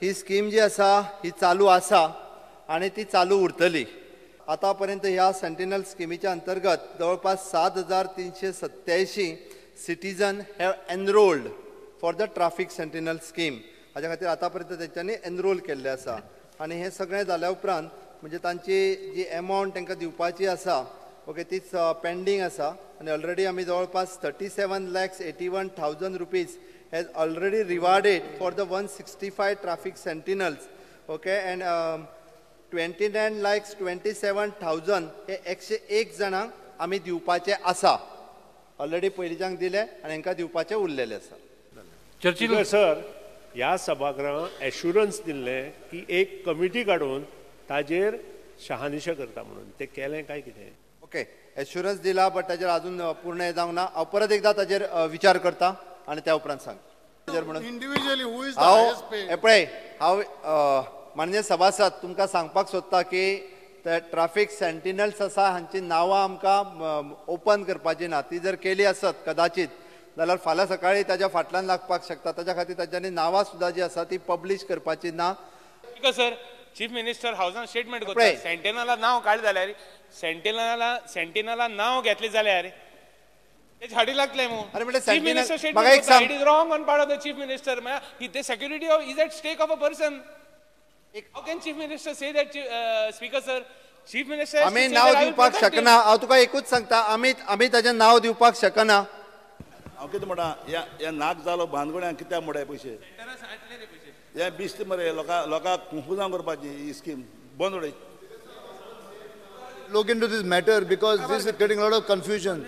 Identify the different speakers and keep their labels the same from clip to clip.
Speaker 1: ही scheme जी आसा ही चालू आसा आनी ती चालू उरतली. आतां पर्यंत ह्या सेंटिनल स्किमीच्या अंतर्गत जवळपास 7387 citizen have enrolled for the traffic sentinel scheme. हाज्या खातीर आतां पर्यंत तेंच्यांनी एनरोल केल्लें आसा आनी हें सगळें जाल्या उपरांत म्हणजे तांची जी एमावंट तांकां दिवपाची आसा, ओके, तीच पेंडींग आसा आनी ऑलरेडी आमी जवळपास 37,81,000 rupees has already rewarded for the 165 traffic sentinels, okay, and 29,27,000 हे 101 जाणांक आमी दिवपाचे आसा. ऑलरेडी पयलींच्यांक दिले आनी हांकां दिवपाचे उरलेले आसा.
Speaker 2: चर्चिल सर, ह्या सभागृहान एश्युरन्स दिल्लें की एक कमिटी काडून ताजेर शहानिशा करता म्हणून, ते केलें काय कितें?
Speaker 1: ओके, एश्युरन्स दिला बट ताजेर अजून पूर्ण जावंक ना. हांव परत एकदां ताजेर विचार करता आनी त्या उपरांत सांग.
Speaker 3: इंडिव्हिज्युअली who is the
Speaker 1: हांव
Speaker 3: हायेस्ट पेड?
Speaker 1: हे पळय, हांव माननीय सभासद तुमकां सांगपाक सोदता की ते ट्राफीक सेंटिनल्स आसा हांची नांवां आमकां ओपन करपाची ना. ती जर केली आसत कदाचीत जाल्यार फाल्यां सकाळीं ताज्या फाटल्यान लागपाक शकता. ताज्या खातीर तांच्यांनी नांवां सुद्दां जी आसा ती पब्लीश करपाची ना.
Speaker 4: सर, चीफ मिनिस्टर हावसान स्टेटमेंट करता, सेंटिनला नांव काडलें जाल्यार, सेंटिनला नांव घेतलें जाल्यार झाडी लागतले मू.
Speaker 1: अरे म्हणजे
Speaker 4: चीफ मिनिस्टर स्टेटमेंट करता, it is wrong on part of the chief minister. The security is at stake of a person. How can chief minister say that, speaker sir? Chief minister
Speaker 1: आमी नांव दिवपाक शकना. हांव तुका एकूच सांगता, आमी ताजें नांव दिवपाक शकना.
Speaker 5: हांव कितें म्हणटा, ह्या नाक जालो बांदगुड्यांक कित्याक म्हणटा पयशे, हे बेश्ट मरे लोकांक कंफ्युजान करपाची ही स्कीम बंद उडय.
Speaker 3: Look into this matter because this is creating a lot of confusion.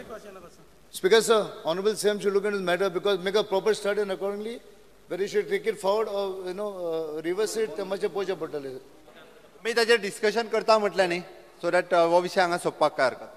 Speaker 3: Speaker sir, Honorable CM should look into this matter because make a proper study and accordingly whether you should take it forward or you know reverse it. ते मातशें पळोवचें पडटलें.
Speaker 1: आमी ताजेर discussion करता म्हटलें न्ही, so that हो विशय हांगा सोंपपाक काय हरकत.